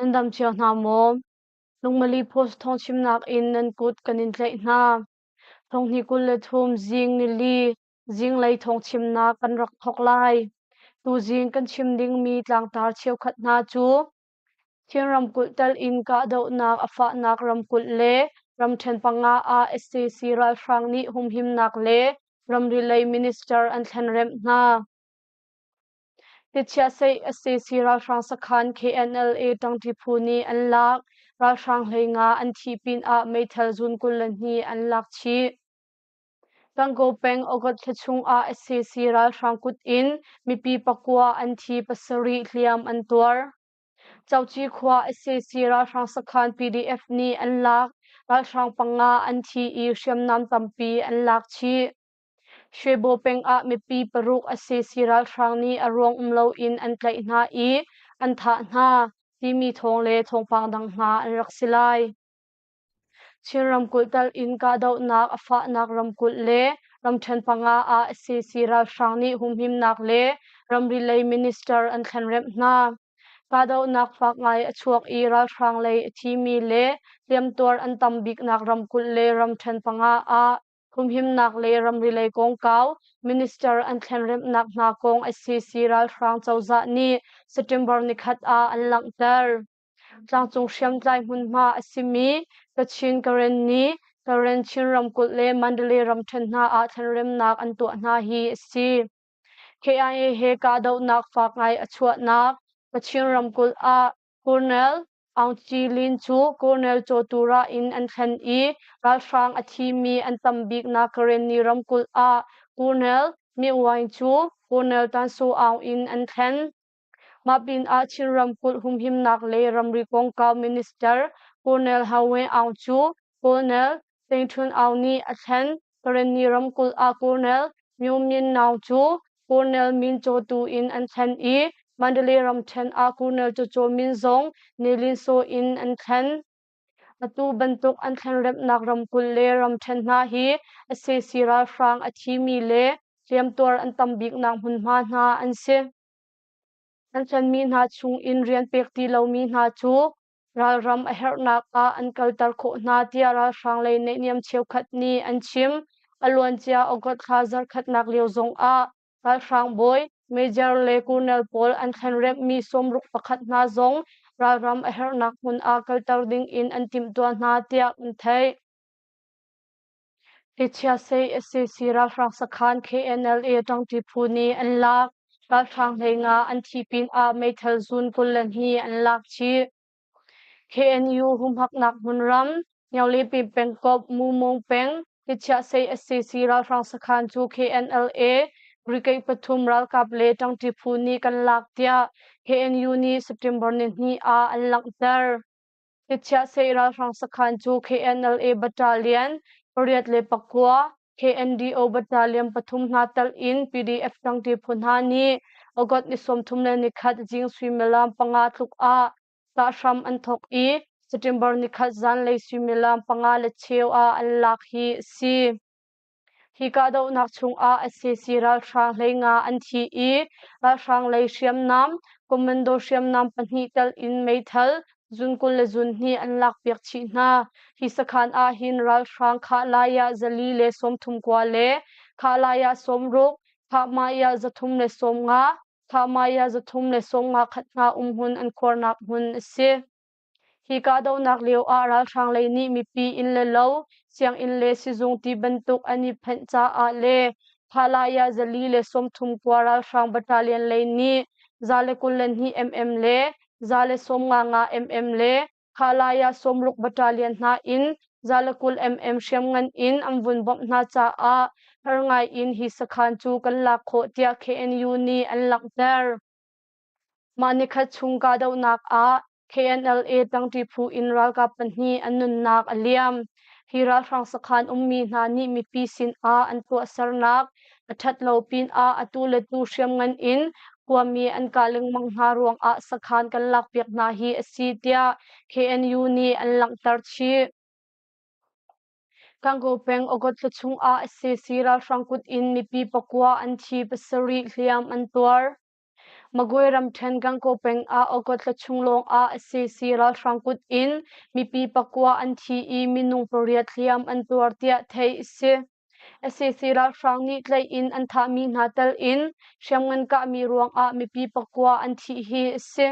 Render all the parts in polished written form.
Nan dam cio hna maw? Lungmali Post thawngchimnak in nan kut kan in tlaih hna. Thonghni 23 zing nili zinglei thawngchimnak kan rak thawk lai. Tuzing kan chim dingmi tlangtar cheukhat hna cu Chin ramkulh tal in kahdohnak a fahnak ramkulh le ramṭhen panga ah sac ralhrang nih humhimnak le ramri lei minister an thlenremh hna. Tichiahseih sac ralhrang sakhan KNLA ṭangṭi phu nih an lak. Ralhrang 15 an thih pinah meithal zun 22 an lak chih. Gangaw peng August thla chungah sac ralhrang kut in mipi pakua an thi pasarih hliam an tuar. Coci khua sac ralhrang sakhan PDF nih an lak. Ralhrang panga an thi i hriamnam tampi an lak chih. Shwebo peng ah mipi paruk sac ralhrang nih a ruang um loin an tlaih hna i an thah hna timi thawng le thawngpang dang hna an rak si lai. Chin ramkulh tal in kahdohnak a fahnak ramkulh le ramṭhen panga ah sac ralhrang nih humhimnak le ramri lei minister an thlenremh hna. Kahdohnak fak ngai a chuak i ralhrang lei a thimi le hliamtuar an tam biknak ramkulh le ramṭhen panga ah humhimnak le ramri lei kongkau minister an thlenremhnak hna kong sac ralhrang cozah nih September nikhat ah an langhter. Tlangcung hriamtlai hmunhma a simi Kachin Karenni, Karen Chin ramkulh le Mandalay ramṭhen hna ah thlenremnak an tuah hna hi a si. KIA he kahdohnak fak ngai a chuahnak Kachin ramkulh ah Colonel Aung Kyi Lin cu Colonel Chaw Tura in an thlen i ralhrang a thimi an tam biknak Karenni ramkulh ah Colonel Myint Wine cu Colonel Tan Saw Aung in an thlen. Mah pinah Chin ramkulh humhimnak le ramri kongkau minister Colonel Hau Weng Aung cu Colonel Teng Htun Aung nih a thlen. Karenni ramkulh ah Colonel Myo Myint Naung cu Colonel Min Caw Tu in an thlen i Mandalay ramṭhen ah Colonel Caw Caw Min zong Nilin Saw in an thlen. Atu bantuk an thlenremhnak ramkulh le ramṭhen hna hi sac ralhrang a thimi le hliamtuar an tam biknak hmunhma hna an si. An hlenmi hna chungin rian pek ti lomi hna cu ralram a herhnak ah an kalter khawh hna tiah ralhrang lei naihniam cheukhat nih an chim. A luancia August thla zarkhatnak lio zongah ralhrang bawi, major le colonel pawl an thlenremhmi sawmruk pakhat hna zong ralram a herhnak hmun ah kalter dingin an timhtuah hna tiah kan theih. Tichiasei sac ralhrang sakhan KNLA ṭangṭi phu nih an lak. Ralhrang 15 an thi pinah meithal zun 22 an lak chih. KNU humhaknak hmunram Nyaunglepi pengkomh Mumung peng Tichiasei sac ralhrang sakhan cu KNLA Brigade pathum ralkap le ṭangṭi phu nih kan lak tiah KNU nih September nihnih ah an langhter. Chiahsei ralhrang sakhan cu KNLA Battalion 8 le 9, KNDO Battalion pathum hna telh in PDF ṭangṭi phu hna nih August ni 31 zing suimilam 5 tluk ah kahhram an thawk i September nikhat zanlei suimilam 5 le cheu ah an lak hi a si. Hi kahdohnak chungah sac ralhrang 15 an thi i ralhrang lei hriamnam, commando hriamnam pahnih telh in meithal zun 20 le zun hnih an lakpiak chih hna. Hi sakhan ah hin ralhrang khah-lai-ah 439 le khah-lai-ah 60, khah-mai-ah 350, khah-mai-ah 351 hna umhmun an khuarnak hmun a si. Hi kahdohnak lio ah ralhrang lei nih mipi inn le lo, sianginn le sizung ti bantuk an i phenh caah le Phalaya 439 ralhrang battalion lei nih 122 mm le 155 mm le Phalaya 60 battalion hna in 120 mm hriamngan in an vun bawmh hna caah har ngai in hi sakhan cu kan lak khawh tiah KNU nih an langhter. Mah nikhat chung kahdohnak ah KNLA ṭangṭi phu in ralkap pahnih an nunnak a liam. Hi ralhrang sakhan ummi hna nih mipi sinah an tuahsernak a ṭhat lo pinah atu le tu hriamngan in khuami an kah lengmang hna ruangah sakhan kan lakpiak hna hi a si tiah KNU nih an langhter chih. Gangaw peng August thla chungah sac ralhrang kut in mipi pakua an thi, pasarih hliam an tuar. Magwe ramṭhen Gangaw peng ah August thla chung lawng ah sac ralhrang kut in mipi pakua an thi i minung pariat hliam an tuar tiah theih a si. Sac ralhrang nih tlaih in an thahmi hna tel in hriamngan kahmi ruangah mipi pakua an thih hi a si.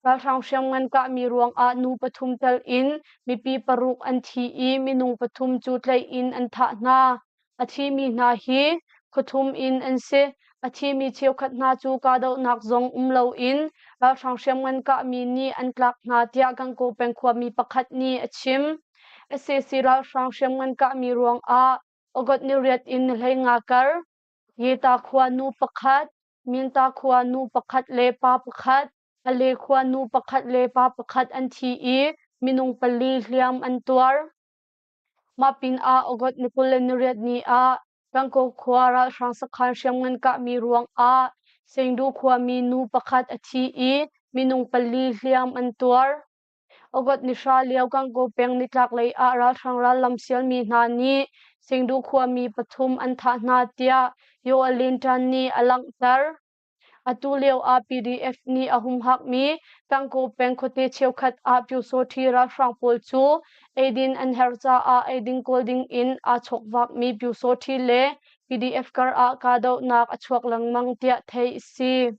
Ralhrang hriamngan kahmi ruangah nu pathum tel in mipi paruk an thi i minung pathum cu tlaih in an thah hna. A thimi hna hi khuathum in an si. A thimi cheukhat hna cu kahdohnak zong um loin ralhrang hriamngan kahmi nih an tlak hna tiah Gangaw peng khuami pakhat nih a chim. Sac ralhrang hriamngan kahmi ruangah August ni riat in ni 15 kar Yeta khua nu pakhat, Minta khua nu pakhat le pa pakhat, Ale khua nu pakhat le pa pakhat an thi i minung pali hliam an tuar. Mah pinah August ni 28 ni ah Gangaw khua ralhrang sakhan hriamngan kahmi ruangah Sengdu khuami nu pakhat a thi i minung pali hliam an tuar. August ni hra lio Gangaw peng nitlaklei ah ralhrang rallam sialmi hna nih Singdu khuami pathum an thah hna tiah Yaw Alin Ṭan nih a langhter. Atu lio ah PDF nih a humhakmi Gangaw peng khuate cheukhat ah Pyusawṭhi ralhrang pawl cu eidin an herh caah eidin kawl ding in aa chawkvakmi Pyusawṭhi le PDF kar ah kahdohnak a chuak lengmang tiah theih a si.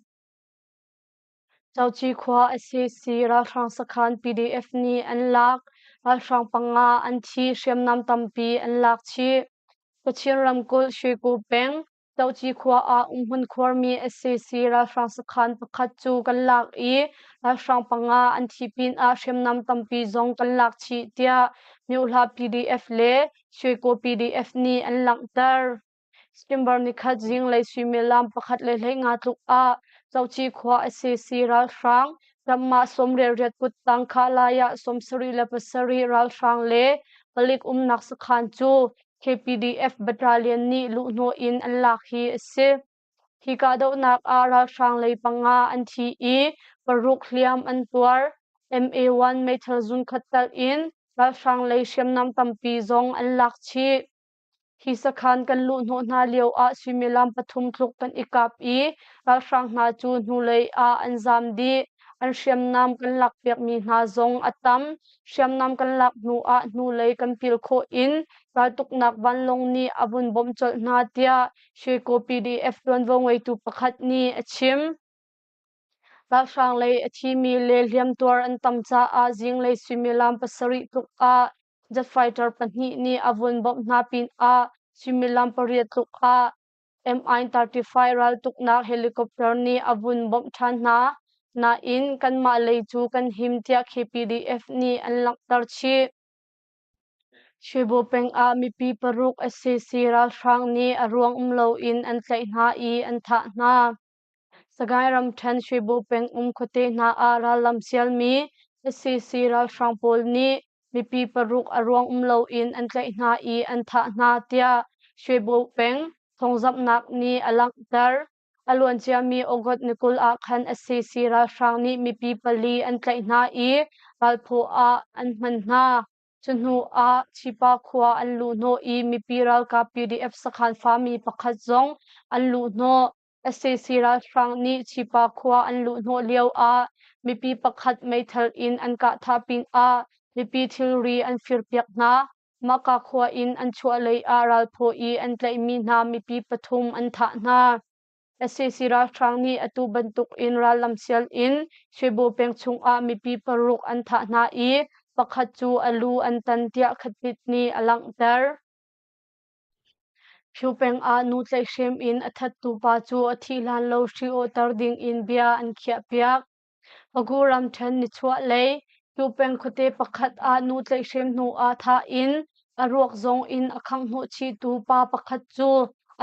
Cauci khua sac ralhrang sakhan PDF nih an lak. Ralhrang panga an thi, hriamnam tampi an lak chih. Kachin ramkulh Shweku peng Cauci khua ah umhmun khuarmi sac ralhrang sakhan pakhat cu kan lak i ralhrang panga an thi pinah hriamnam tampi zong kan lak chih tiah Myohla PDF le Shweku PDF nih an langhter. September nikhat zinglei suimilam pakhat le 15 tluk ah Coci khua sac ralhrang ramah 98 kuttang kha-lai ah 77 ralhrang le palik umnak sakhan cu KPDF battalion nih luhhnawh in an lak hi a si. Hi kahdohnak ah ralhrang lei panga an thi i paruk hliam an tuar. MA1 meithal zunkhat telh in ralhrang lei hriamnam tampi zong an lak chih. Hi sakhan kan luhhnawh hna lioah suimilam pathum tluk kan i kap i ralhrang hna cu hnulei ah an zaam dih. An hriamnam kan lakpiakmi hna zong a tam. Hriamnam kan lak hnu ah hnulei kan pil khawh in raltuknak vanlawng nih a vun bawmh colh hna tiah Shweko PDF ṭuanvo ngeitu pakhat nih a chim. Ralhrang lei a thimi le hliamtuar an tam caah zinglei suimilam pasarih tluk ah jet fighter pahnih nih a vun bawmh hna pinah suimilam pariat tluk ah Mi-35 raltuknak helicopter nih a vun bawmh ṭhan hna. Nain kanmah lei cu kan him tiah KPDF nih an langhter chih. Shwebo peng ah mipi paruk sac ralhrang nih a ruang um loin an tlaih hna i an thah hna. Sagaing ramṭhen Shwebo pengum khuate hna ah rallam sialmi sac ralhrang pawl nih mipi paruk a ruang um loin an tlaih hna i an thah hna tiah Shwebo peng thawngzamhnak nih a langhter. A luanciami August ni 20 ah khan sac ralhrang nih mipi pali an tlaih hna i ralphaw ah an hman hna. Cu hnu ah Chipa khua an luhhnawh i mipi ralkap PDF sakhan fami pakhat zong an luhhnawh. Sac ralhrang nih Chipa khua an luhhnawh lio ah mipi pakhat meithal in an kahthah pinah mipi thilri an firpiak hna. Mahka khua in an chuah lei ah ralphaw i an tlaihmi hna mipi pathum an thah hna. Sac ralhrang nih atu bantuk in rallam sial in Shwebo peng chungah mipi paruk an thah hna i pakhat cu a lu an tan tiah Khatit nih a langhter. Phyu peng ah nu tlaihhrem in a thattu pa cu a thih hlan lo hri awhter ding in bia an khiahpiak. Pagu ramṭhen nichuahlei Phyu peng khuate pakhat ah nu tlaihhrem hnu ah thah in a ruak zong in a khangh hnawhchihtu pa pakhat cu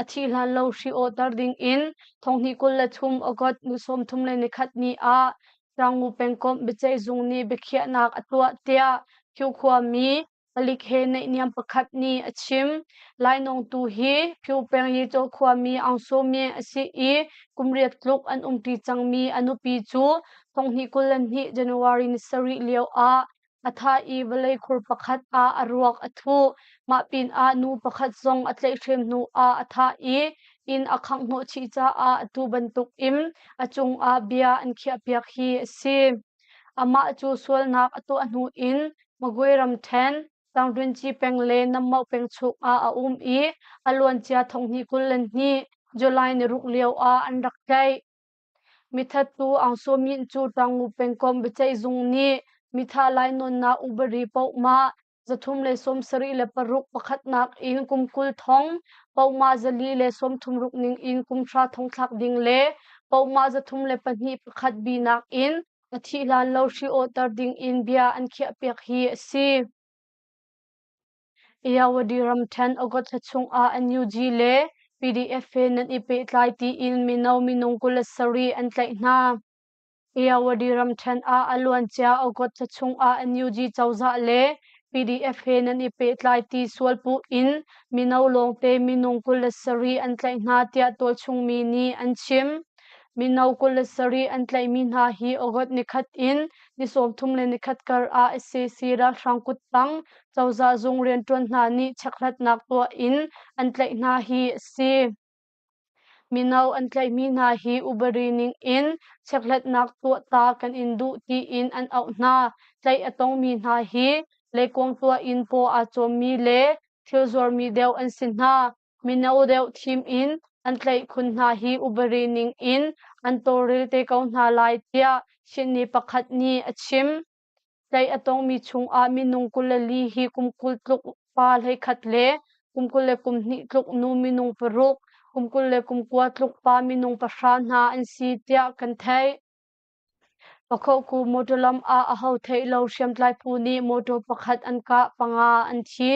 a thih hlan lo hri awhter ding in thonghnih 23 August ni 31 ni ah Tlangmu pengkomh biaceihzung nih biakhiahnak a tuah tiah Phyu khuami Palik he naihniam pakhat nih a chim. Lainawngtu hi Phyo peng Yechaw khuami Aung Saw Myint a si i kum riat tluk an umṭi cangmi a nupi cu thonghnih 22 January ni sarih lio ah a thah i vawlei khur pakhat ah a ruak a thuh. Mah pinah nu pakhat zong a tlaihhrem hnu ah a thah i Inn a khangh hnawh chih caah atu bantuk in a cungah bia an khiahpiak hi a si. Amah cu sualnak a tuah hnu in Magwe ramṭhen, Tangdunci peng le Nammoh peng chungah a um i a luancia thonghnih 22 July ni ruk lio ah an rak tlaih. Mithattu Aung Soe Myint cu Taungoo pengkomh biaceihzung nih mithah lainawnnak ubari pohmah 376 pakhatnak in kum 20 thong, pohmah 436 ning in kum hra thongthlak ding le pohmah 302 pakhat binak in a thih hlan lo hri awhter ding in bia an khiahpiak hi a si. Irrawaddy ramṭhen August thla chungah NUG le PDF he nan i pehtlai tiin mino minung 27 an tlaih hna. Irrawaddy ramṭhen ah a luancia August thla chungah NUG cozah le PDF he nan i pehtlai ti sualpuh in mino lawngte minung 27 an tlaih hna tiah tualchungmi nih an chim. Mino 27 an tlaihmi hna hi August nikhat in ni 31 kar ah sac ralhrang kuttang cozah zung rianṭuan hna nih chekhlatnak tuah in an tlaih hna hi a si. Mino an tlaihmi hna hi ubari ning in chekhlatnak tuah ta kan in duh tiin an auh hna. Tlaih a tongmi hna hi leikuang tuah in paw aa cawmmi le thil zuarmi deuh an si hna. Mino deuh thim in an tlaih khun hna hi ubari ning in an tawlrel te ko hna lai tiah Chinni pakhat nih a chim. Tlaih a tongmi chungah minung 24 hi kum 20 tluk pa 11 le kum 22 tluk nu minung paruk, kum 29 tluk pa minung pahra hna an si tiah kan theih. Pakhoku motor lam ah aho theih lo hriamtlai phu nih motor pakhat an kah, panga an thi.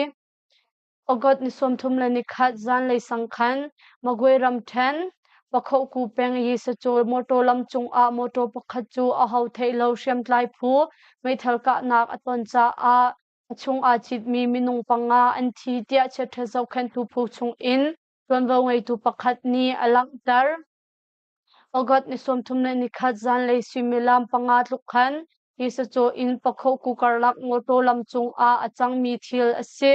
August ni 31 zanlei sang khan Magwe ramṭhen Pakhoku peng i sacawl motor lam cungah motor pakhat cu aho theih lo hriamtlai phu meithal kahnak a ton caah a chung aa citmi minung panga an thi tiah chiaṭha zohkhenhtu phu chungin ṭuanvo ngeitu pakhat nih a langhter. August ni 31 zanlei suimilam panga tluk khan hi sacaw in Pakhoku karlak motor lam cungah a cangmi thil a si.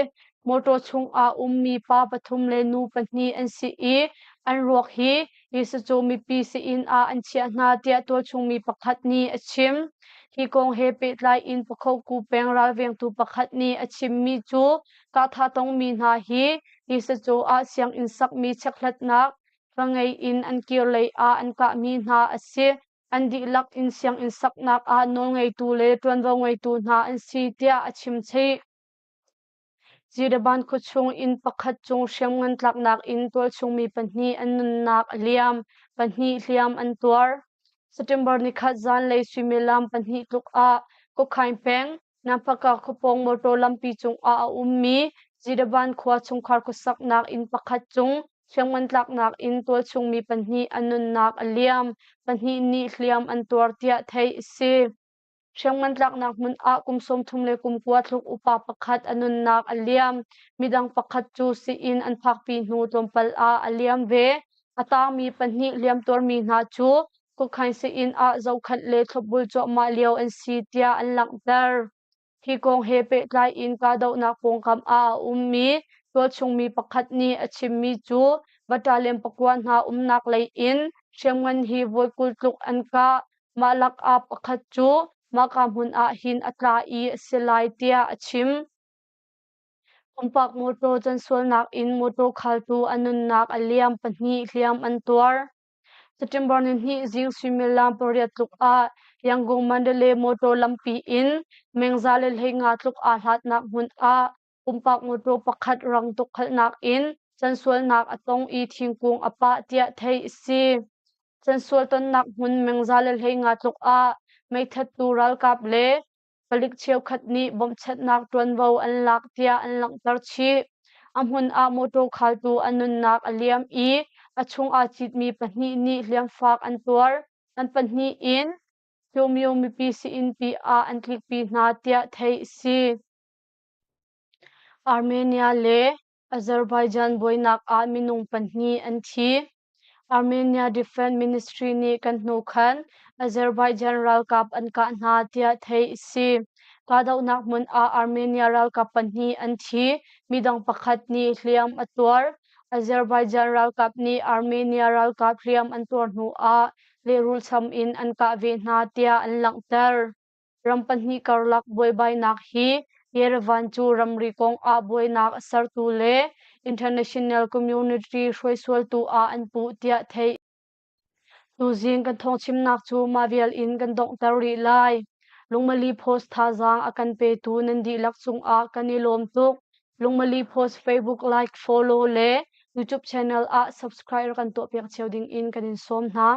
Motor chungah ummi pa pathum le nu pahnih an si i an ruak hi hi sacaw mipi sii-inn ah an chiah hna tiah tualchung mi pakhat nih a chim. Hi kong he pehtlai in Pakhoku peng ralvengtu pakhat nih a chimmi cu kahthah tongmi hna hi hi sacaw ah sianginn sakmi chekhlatnak va ngei in an kir lei ah an kahmi hna a si. An dihlak in sianginn saknak ah nawlngeitu le ṭuanvo ngeitu hna an si tiah a chim chih. Zidaban khuachung inn pakhat cung hriamngan tlaknak in tualchungmi pahnih an nunnak a liam, pahnih hliam an tuar. September nikhat zanlei suimilam pahnih tluk ah Kokhaing peng, Nampaka khuapawng motor lampi cungah a ummi Zidaban khua chungkhar khuasaknak inn pakhat cung hriamngan tlaknak in tualchungmi pahnih an nunnak a liam, pahnih nih hliam an tuar tiah theih a si. Hriamngan tlaknak hmun ah kum 39 tluk upa pakhat a nunnak a liam. Midang pakhat cu sii-inn an phakpi hnu tlawmpal ah a liam ve. A tangmi pahnih hliamtuarmi hna cu Kukhain sii-inn ah zohkhenh le thlopbul cuahmah lio an si tiah an langhter. Hi kong he pehtlai in kahdohnak pawngkam ah a ummi tualchungmi pakhat nih a chimmi cu battalion pakua hna umnak lei in hriamngan hi voi 20 tluk an kah. Mah lakah pakhat cu mahka hmun ah hin a tla i a si lai tiah a chim. Pumpak mawtaw cansualnak in mawtaw khaltu a nunnak a liam pahnih hliam an tuar. September ni hnih zing suimilam pariat tluk ah Yangon Mandalay mawtaw lampi in mengza le 15 tluk aa hlatnak hmun ah pumpak mawtaw pakhat rang tuk khalhnak in cansualnak a tong i thingkung a pah tiah theih a si. Cansual tonnak hmun mengza le 15 tluk ah meithattu ralkap le palik cheukhat nih bawmhchanhnak ṭuanvo an lak tiah an langhter chih. A hmun ah mawṭaw khaltu a nunnak a liam i a chung aa citmi pahnih nih hliamfak an tuar. An pahnih in Pyomyo mipi sii-innpi ah an tlikpi hna tiah theih a si. Armenia le Azerbaijan buainak ah minung pahnih an thi. Armenia Defense Ministry nih kan hnu khan Azerbaijan ralkap an kah hna tiah theih a si. Kahdohnak hmun ah Armenia ralkap pahnih an thi, midang pakhat nih hliam a tuar. Azerbaijan ralkap nih Armenia ralkap hliam an tuar hnu ah lehrul cham in an kah ve hna tiah an langhter. Ram pahnih karlak buaibainak hi Yerevan cu ramri kong ah buainak a sertu le international community hruaisualtu ah an puh tiah theih. Tuzing kan thawngchimnak cu mah vial in kan donghter rih lai. Lungmali Post thazaang a kan petu nan dihlak cungah kan i lawm tuk. Lungmali Post Facebook like, follow le YouTube channel ah subscribe kan tuahpiak cio ding in kan in sawm hna.